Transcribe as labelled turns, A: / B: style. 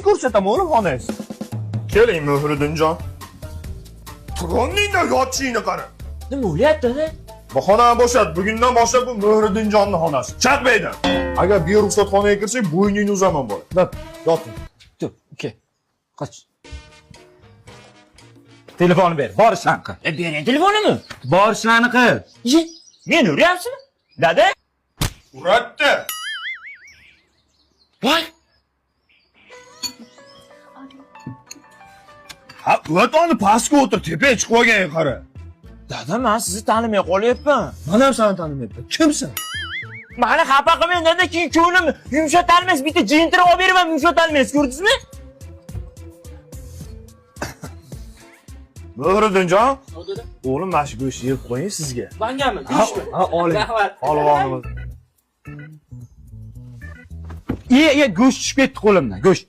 A: Ko'rsataman o'g'lim xonangizni. Keling, Muhriddinjon. Troningda yotishingni qara.
B: Nima bo'lyapti, dada?
A: Bu xonani bo'shat. Bugundan boshlab bu Muhriddinjonni xonasi. Chaq bu yerdan. Agar beruxsat xonaga kirsak, bo'yningni uzaman bola. Bab, yoting.
B: Dur, uka. Qoch.
C: Telefonni ber, bor ishlarni qil.
B: Bering telefonimni.
C: Bor ishlarni qil.
B: Ye, meni uryapsizmi? Dada?
A: Uratdi.
B: Voy!
A: Ha, uvatoni pastga o'tir, tepaga chiqib olgan qara.
B: Dada, men sizni tanimay qolyapman.
A: Men ham seni tanimayapman. Kimsan?
B: Mani xafa qilmang, dada, keyin ko'nglim yumshatalmas, bitta jintirib olib beraman, yumshatalmas, ko'rdingizmi?
A: Muhriddinjon, o'g'lim mana shu go'shtni yeb qo'ying sizga.
B: Mangami?
A: Ha, oling. Polvonimiz.
C: Iye, iye, go'sht tushib ketdi qo'limdan, go'sht.